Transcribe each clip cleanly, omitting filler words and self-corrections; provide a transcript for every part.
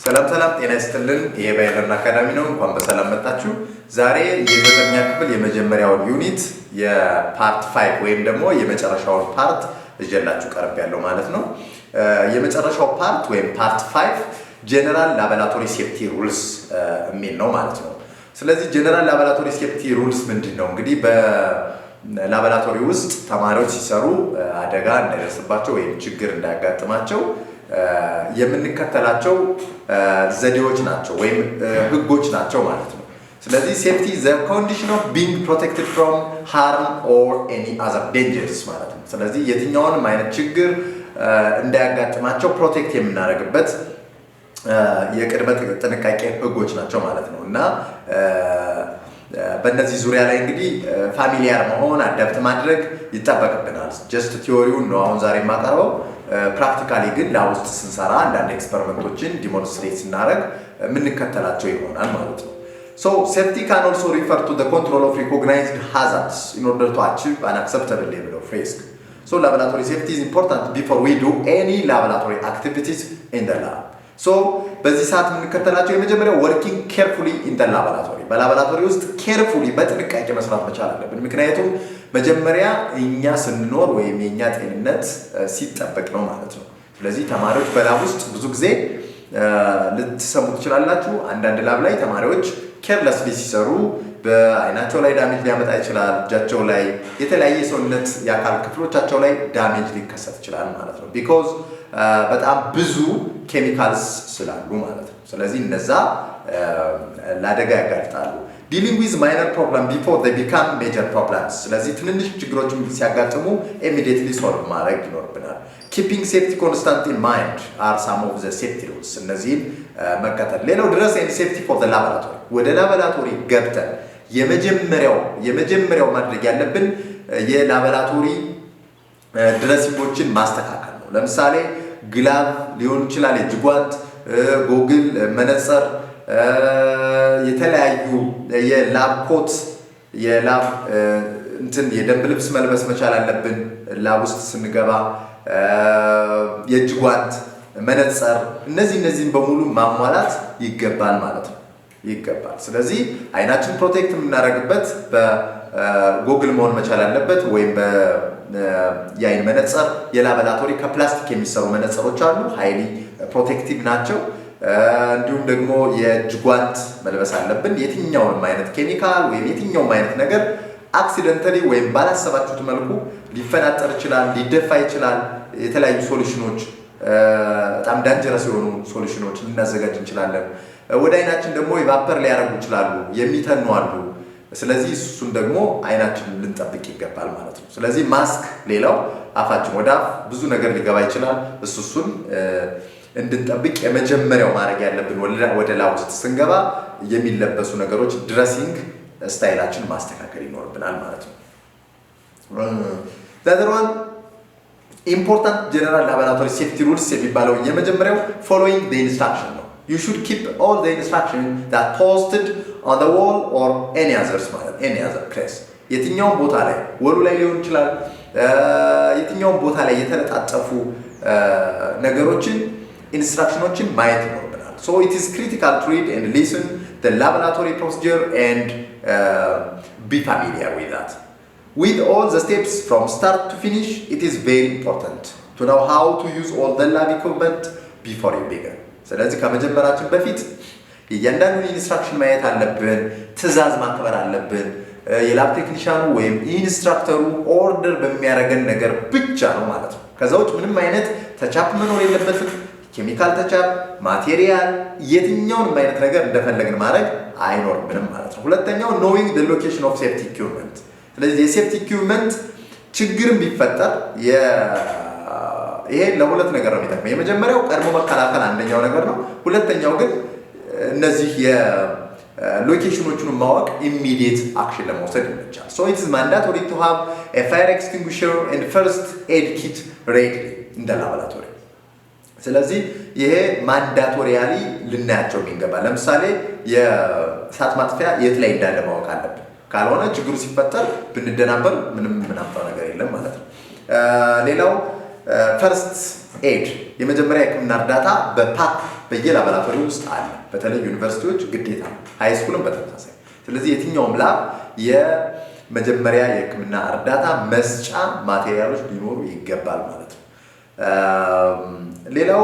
ሰላም ሰላም፣ ጤና ይስጥልን። ይሄ ባይለርን አካዳሚ ነው። እንኳን በሰላም መጣችሁ። ዛሬ የዘጠነኛ ክፍል የመጀመሪያውን unit የ part 5 ወይም ደግሞ የመጨረሻውን part ይዤላችሁ ቀርቤያለሁ ማለት ነው። የመጨረሻው part ወይም part 5 general laboratory safety rules የሚል ነው ማለት ነው። ስለዚህ general laboratory safety rules ምንድን ነው? እንግዲህ በላቦራቶሪ ውስጥ ተማሪዎች ሲሰሩ አደጋ እንዳይደርስባቸው ወይም ችግር እንዳያጋጥማቸው የምንከተላቸው ዘዴዎች ናቸው ወይም ህጎች ናቸው ማለት ነው። ስለዚህ safety, the condition of being protected from harm or any other dangers ማለት ነው። ስለዚህ የትኛውንም አይነት ችግር እንዳያጋጥማቸው protect የምናደርግበት የቅድመ ጥንቃቄ ህጎች ናቸው ማለት ነው። እና በእነዚህ ዙሪያ ላይ እንግዲህ familiar መሆን፣ adapt ማድረግ ይጠበቅብናል። Just theory ውን ነው አሁን ዛሬ የማቀርበው። Practically ግን lab ውስጥ ስንሰራ፣ አንዳንድ experiment ኦችን demonstrate ስናደርግ የምንከተላቸው ይሆናል ማለት ነው። So safety can also refer to control of recognized hazards in order to achieve an acceptable level of risk. So laboratory safety is important before we do any laboratory activities in the lab. So በዚህ ሰዓት የምንከተላቸው የመጀመሪያው working carefully in the laboratory፣ በላቦራቶሪ ውስጥ carefully በጥንቃቄ መስራት መቻል አለብን። ምክንያቱም መጀመሪያ እኛ ስንኖር ወይም የእኛ ጤንነት ሲጠበቅ ነው ማለት ነው። ስለዚህ ተማሪዎች በ lab ውስጥ ብዙ ጊዜ ልትሰሙ ትችላላችሁ። አንዳንድ lab ላይ ተማሪዎች carelessly ሲሰሩ በአይናቸው ላይ damage ሊያመጣ ይችላል። እጃቸው ላይ፣ የተለያየ የሰውነት የአካል ክፍሎቻቸው ላይ damage ሊከሰት ይችላል ማለት ነው። Because በጣም ብዙ chemicals ስላሉ ማለት ነው። ስለዚህ እነዛ ለአደጋ ያጋልጣሉ። Dealing with minor problem before they become major problems። ስለዚህ ትንንሽ ችግሮችን ሲያጋጥሙ immediately solve ማድረግ ይኖርብናል። Keeping safety constant in mind are some of the safety rules። እነዚህን መከተል። ሌላው dress and safety for the laboratory። ወደ ላቦራቶሪ ገብተን የመጀመሪያው ማድረግ ያለብን የላቦራቶሪ dressing ኦችን ማስተካከል ነው። ለምሳሌ glove ሊሆን ይችላል፣ የእጅ ጓንት፣ goggle፣ መነጽር፣ የተለያዩ የ lab coat፣ የ lab እንትን የደንብ ልብስ መልበስ መቻል አለብን። Lab ውስጥ ስንገባ የእጅ ጓንት፣ መነጽር፣ እነዚህን በሙሉ ማሟላት ይገባል ማለት ነው፣ ይገባል። ስለዚህ አይናችን protect የምናደርግበት በ goggle መሆን መቻል አለበት ወይም የአይን መነጽር። የላቦራቶሪ ከፕላስቲክ የሚሰሩ መነጽሮች አሉ፣ highly protective ናቸው። እንዲሁም ደግሞ የእጅ ጓንት መልበስ አለብን። የትኛውንም አይነት ኬሚካል ወይም የትኛውም አይነት ነገር accidentally ወይም ባላሰባችሁት መልኩ ሊፈናጠር ይችላል፣ ሊደፋ ይችላል። የተለያዩ solution ኖች፣ በጣም dangerous የሆኑ solution ኖች ልናዘጋጅ እንችላለን። ወደ አይናችን ደግሞ vapor ሊያደርጉ ይችላሉ፣ የሚተኑ አሉ። ስለዚህ እሱን ደግሞ አይናችንን ልንጠብቅ ይገባል ማለት ነው። ስለዚህ ማስክ ሌላው አፋችን፣ ወደ አፍ ብዙ ነገር ሊገባ ይችላል። እሱን እንድንጠብቅ የመጀመሪያው ማድረግ ያለብን ወደ lab ውስጥ ስንገባ የሚለበሱ ነገሮች፣ dressing style ኣችን ማስተካከል ይኖርብናል ማለት ነው። The other one, important general laboratory safety rules የሚባለው የመጀመሪያው following the instruction ነው። You should keep all the instruction that posted on the wall or any others ማለት any other place፣ የትኛውም ቦታ ላይ፣ wall ኡ ላይ ሊሆን ይችላል፣ የትኛውም ቦታ ላይ የተለጣጠፉ ነገሮችን፣ instruction ኖችን ማየት ይኖርብናል። So it is critical to read and listen the laboratory procedure and be familiar with that, with all the steps from start to finish. It is very important to know how to use all the lab equipment before you begin. ስለዚህ ከመጀመራችን በፊት እያንዳንዱን instruction ማየት አለብን። ትዕዛዝ ማክበር አለብን። የ lab technician ኑ ወይም instructor ሩ order በሚያደርገን ነገር ብቻ ነው ማለት ነው። ከዛ ውጭ ምንም አይነት touch up መኖር የለበትም። Chemical touch up፣ material፣ የትኛውንም አይነት ነገር እንደፈለግን ማድረግ አይኖርብንም ማለት ነው። ሁለተኛው knowing the location of safety equipment። ስለዚህ የ safety equipment ችግርን ቢፈጠር ይሄ ለሁለት ነገር ነው የሚጠቅመው። የመጀመሪያው ቀድሞ መከላከል አንደኛው ነገር ነው። ሁለተኛው ግን እነዚህ የ location ኖቹን ማወቅ immediate action ለመውሰድ ይመቻል። So it is mandatory to have a fire extinguisher and first aid kit ready in the laboratory። ስለዚህ ይሄ mandatorially ልናያቸው የሚገባ፣ ለምሳሌ የእሳት ማጥፊያ የት ላይ እንዳለ ማወቅ አለብን። ካልሆነ ችግሩ ሲፈጠር ብንደናበር ምንም የምናምጣው ነገር የለም ማለት ነው። ሌላው first aid፣ የመጀመሪያ የሕክምና እርዳታ በ pack በየላቦራቶሪ ውስጥ አለ። በተለይ ዩኒቨርሲቲዎች ግዴታ፣ high school ም በተመሳሳይ። ስለዚህ የትኛውም lab የመጀመሪያ የሕክምና እርዳታ መስጫ material ኦች ሊኖሩ ይገባል ማለት ነው። ሌላው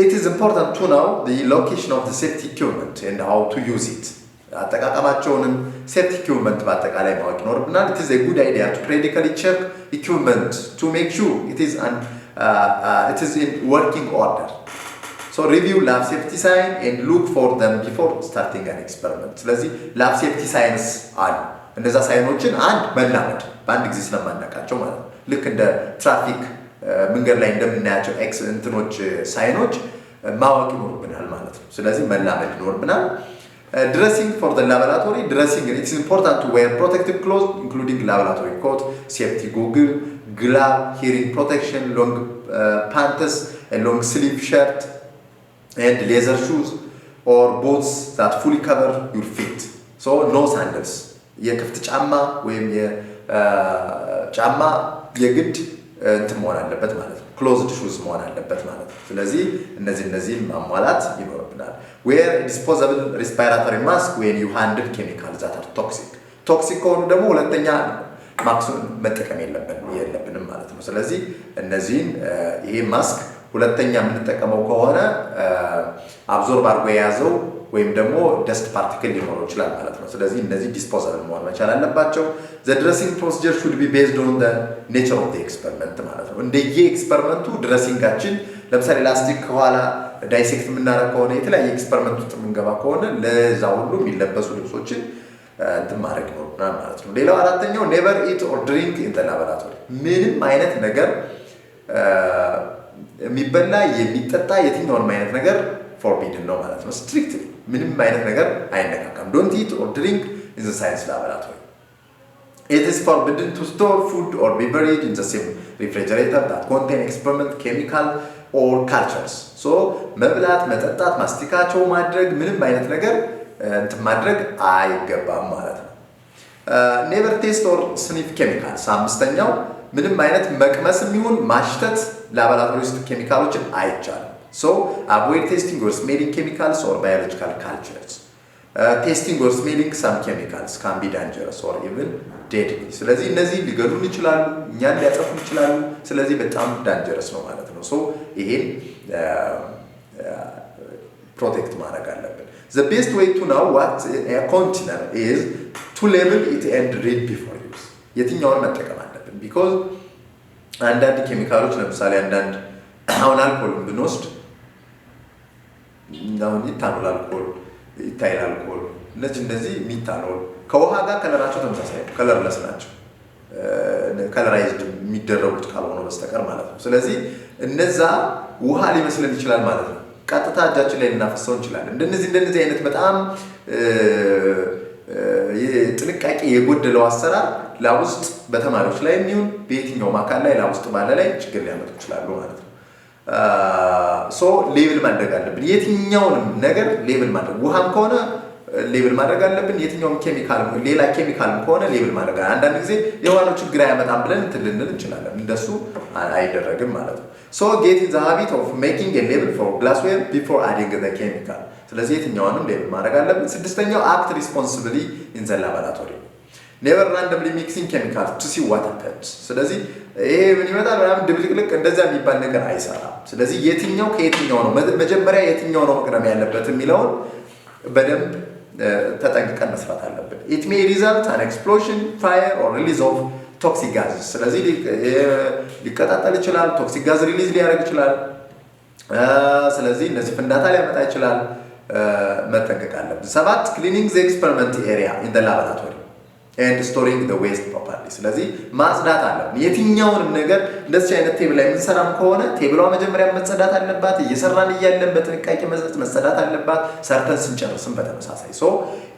it is important to know the location of the safety equipment and how to use it። አጠቃቀማቸውንም safety equipment በአጠቃላይ ማወቅ ይኖርብናል። It is a good idea to periodically check equipment to make sure it is in working order. So review lab safety sign and look for them before starting an experiment። ስለዚህ lab safety signs አሉ። እነዛ sign ኦችን አንድ መላመድ፣ በአንድ ጊዜ ስለማናውቃቸው ማለት ነው። ልክ እንደ ትራፊክ መንገድ ላይ እንደምናያቸው ኤክስ እንትኖች sign ኦች ማወቅ ይኖርብናል ማለት ነው። ስለዚህ መላመድ ይኖርብናል። Dressing for the laboratory. Dressing, it's important to wear protective clothes, including laboratory coat, safety goggle, glove, hearing protection, long pants, long sleeve shirt and leather shoes or boots that fully cover your feet. So no sandals። የክፍት ጫማ ወይም ጫማ የግድ እንትን መሆን አለበት ማለት ነው። Closed shoes መሆን አለበት ማለት ነው። ስለዚህ እነዚህን ማሟላት ይኖርብናል። Wear disposable respiratory mask when you handle chemical that are toxic። Toxic ከሆኑ ደግሞ ሁለተኛ ማክሱን መጠቀም የለብንም ማለት ነው። ስለዚህ እነዚህን ይሄ ማስክ ሁለተኛ የምንጠቀመው ከሆነ absorb አድርጎ የያዘው ወይም ደግሞ dust particle ሊኖረው ይችላል ማለት ነው። ስለዚህ እነዚህ disposable መሆን መቻል አለባቸው። The dressing procedure should be based on nature of experiment ማለት ነው። እንደየ experiment ኡ dressing ኣችን፣ ለምሳሌ ላስቲክ ከኋላ dissect የምናደርግ ከሆነ፣ የተለያየ experiment ውስጥ የምንገባ ከሆነ ለዛ ሁሉ የሚለበሱ ልብሶችን እንትን ማድረግ ይኖርብናል ማለት ነው። ሌላው አራተኛው never eat or drink in the laboratory። ምንም አይነት ነገር የሚበላ የሚጠጣ የትኛውንም አይነት ነገር forbidden ነው ማለት ነው። Strictly ምንም አይነት ነገር አይነካካም። Don't eat or drink in the science laboratory። It is forbidden to store food or beverage in the same refrigerator that contain experiment chemical or cultures. So መብላት፣ መጠጣት፣ ማስቲካቸው ማድረግ፣ ምንም አይነት ነገር እንትን ማድረግ አይገባም ማለት ነው። Never taste or sniff chemicals። አምስተኛው ምንም አይነት መቅመስም ይሁን ማሽተት ላቦራቶሪ ውስጥ ኬሚካሎችን አይቻልም። So avoid tasting or smelling chemicals or biological cultures. Tasting or smelling some chemicals can be dangerous or even deadly። ስለዚህ እነዚህ ሊገሉን ይችላሉ፣ እኛን ሊያጠፉን ይችላሉ። ስለዚህ በጣም dangerous ነው ማለት ነው። So ይሄን protect ማድረግ አለብን። The best way to know what container is to label it and read before use። የትኛውን መጠቀም አለብን? Because አንዳንድ ኬሚካሎች፣ ለምሳሌ አንዳንድ አሁን አልኮልን ብንወስድ፣ አሁን ethanol አልኮል፣ ethyl alcohol፣ እነዚህ methanol ከውሃ ጋር color ኣቸው ተመሳሳይ ነው፣ colorless ናቸው colorized የሚደረጉት ካልሆነ በስተቀር ማለት ነው። ስለዚህ እነዛ ውሃ ሊመስለን ይችላል ማለት ነው። ቀጥታ እጃችን ላይ ልናፈሰው እንችላለን። እንደነዚህ አይነት በጣም ጥንቃቄ የጎደለው አሰራር lab ውስጥ በተማሪዎች ላይ የሚሆን በየትኛውም አካል ላይ lab ውስጥ ባለ ላይ ችግር ሊያመጡ ይችላሉ ማለት ነው። So label ማድረግ አለብን። የትኛውንም ነገር label ማድረግ፣ ውሃም ከሆነ label ማድረግ አለብን። የትኛውም ኬሚካል፣ ሌላ ኬሚካልም ከሆነ label ማድረግ። አንዳንድ ጊዜ የሆነው ችግር አያመጣም ብለን እንትን ልንል እንችላለን። እንደሱ አይደረግም ማለት ነው። So get in the habit of making a label for glassware before adding the chemical። ስለዚህ የትኛውንም label ማድረግ አለብን። ስድስተኛው act responsibly in the laboratory። Never randomly mixing chemical to see what happens። ስለዚህ ይሄ ምን ይመጣል ምናምን ድብልቅልቅ እንደዚያ የሚባል ነገር አይሰራም። ስለዚህ የትኛው ከየትኛው ነው፣ መጀመሪያ የትኛው ነው መቅደም ያለበት የሚለውን በደንብ ተጠንቅቀን መስራት አለብን። It may result an explosion, fire or release of toxic gas። ስለዚህ ሊቀጣጠል ይችላል፣ toxic gas release ሊያደርግ ይችላል። ስለዚህ እነዚህ ፍንዳታ ሊያመጣ ይችላል። መጠንቀቅ አለብን። ሰባት፣ cleaning the experiment area in the laboratory and storing the waste properly። ስለዚህ ማጽዳት አለብን። የትኛውንም ነገር እንደዚህ አይነት table ላይ የምንሰራም ከሆነ table ኧ መጀመሪያ መጸዳት አለባት። እየሰራን እያለን በጥንቃቄ መጸዳት አለባት። ሰርተን ስንጨርስም በተመሳሳይ። So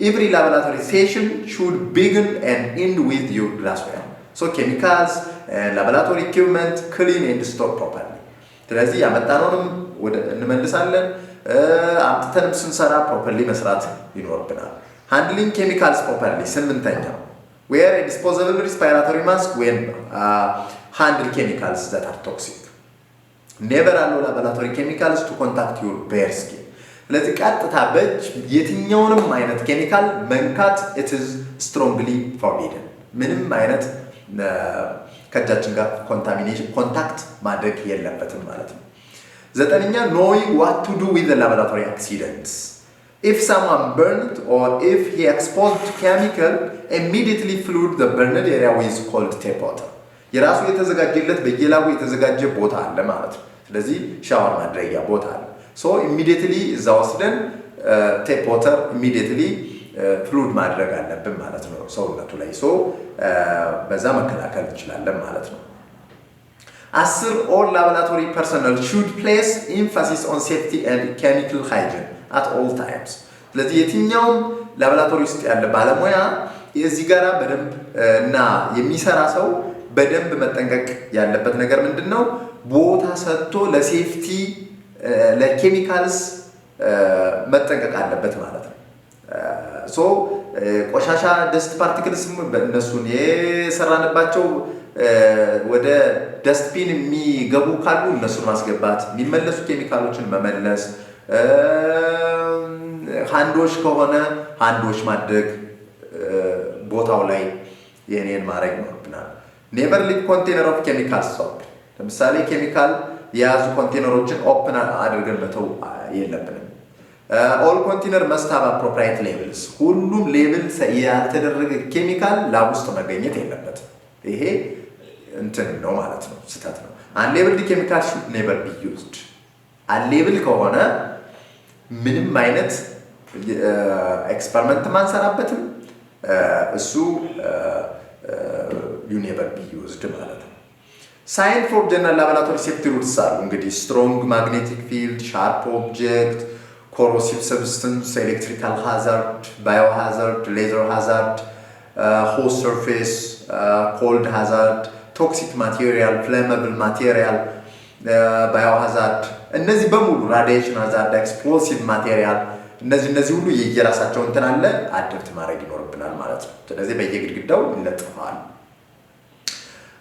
every laboratory session should begin and end with your glassware, so chemicals, laboratory equipment clean and store properly። ስለዚህ ያመጣነውንም ወደ እንመልሳለን። አምጥተንም ስንሰራ properly መስራት ይኖርብናል። Handling chemicals properly፣ ስምንተኛው wear disposable respiratory mask when handle chemicals that are toxic. Never allow laboratory chemicals to contact your bare skin. ስለዚህ ቀጥታ በእጅ የትኛውንም አይነት ኬሚካል መንካት it's strongly forbidden። ምንም አይነት ከእጃችን ጋር contamination contact ማድረግ የለበትም ማለት ነው። ዘጠነኛ፣ knowing what to do with laboratory accidents. If someone burned or if he exposed to chemical, immediately flood the burned area with cold tap water. የራሱ የተዘጋጀለት በየ lab ኡ የተዘጋጀ ቦታ አለ ማለት ነው። ስለዚህ ሻወር ማድረጊያ ቦታ አለ። So immediately እዛ ወስደን tap water immediately flood ማድረግ አለብን ማለት ነው ሰውነቱ ላይ። So በዛ መከላከል እንችላለን ማለት ነው። 10፣ all laboratory personnel should place emphasis on safety and chemical hygiene at all times። ስለዚህ የትኛውም ላቦራቶሪ ውስጥ ያለ ባለሙያ እዚህ ጋራ በደንብ እና የሚሰራ ሰው በደንብ መጠንቀቅ ያለበት ነገር ምንድን ነው? ቦታ ሰጥቶ ለ safety፣ ለ chemicals መጠንቀቅ አለበት ማለት ነው። So ቆሻሻ dust particles እነሱን የሰራንባቸው ወደ dustbin የሚገቡ ካሉ እነሱን ማስገባት፣ የሚመለሱ ኬሚካሎችን መመለስ፣ hand wash ከሆነ hand wash ማድረግ፣ ቦታው ላይ የኔን ማድረግ ይኖርብናል። Never leave container of chemicals open። ለምሳሌ ኬሚካል የያዙ container ኦችን open አድርገን መተው የለብንም። All container must have appropriate labels። ሁሉም label ያልተደረገ ኬሚካል lab ውስጥ መገኘት የለበትም። ይሄ እንትን ነው ማለት ነው፣ ስህተት ነው። Unlabeled chemical should never be used። Unlabeled ከሆነ ምንም አይነት experiment አንሰራበትም። እሱ you never be used ማለት ነው። Sign for general laboratory safety rules አሉ። እንግዲህ strong magnetic field፣ sharp object፣ corrosive substance፣ electrical hazard፣ biohazard፣ laser hazard፣ hot surface፣ cold hazard፣ toxic material፣ flammable material፣ biohazard፣ እነዚህ በሙሉ radiation hazard፣ explosive material፣ እነዚህ ሁሉ የየራሳቸው እንትን አለ፣ adapt ማድረግ ይኖርብናል ማለት ነው። ስለዚህ በየግድግዳው ይለጥፈዋል።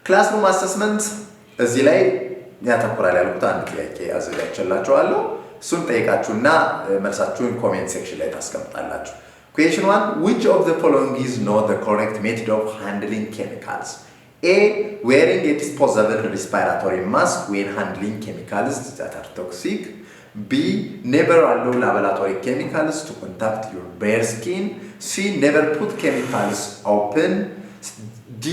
Classroom assessment እዚህ ላይ ያተኩራል ያልኩት አንድ ጥያቄ አዘጋጅቼላችኋለሁ። እሱን ጠይቃችሁና መልሳችሁን comment section ላይ ታስቀምጣላችሁ። Question 1: Which of the following is not the correct method of handling chemicals? A, wearing a disposable respiratory mask when handling chemicals that are toxic. B, never allow laboratory chemicals to contact your bare skin. C, never put chemicals open. D,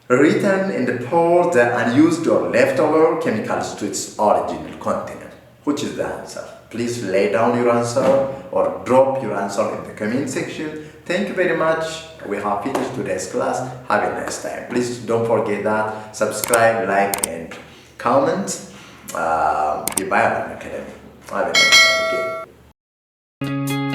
return and pour the unused or leftover chemicals to its original container. Which is the answer? Please lay down your answer or drop your answer in the comment section. Thank you very much. We have finished today's class. Have a nice time. Please don't forget that subscribe, like, and comment. The Biolearn Academy. Have a nice time.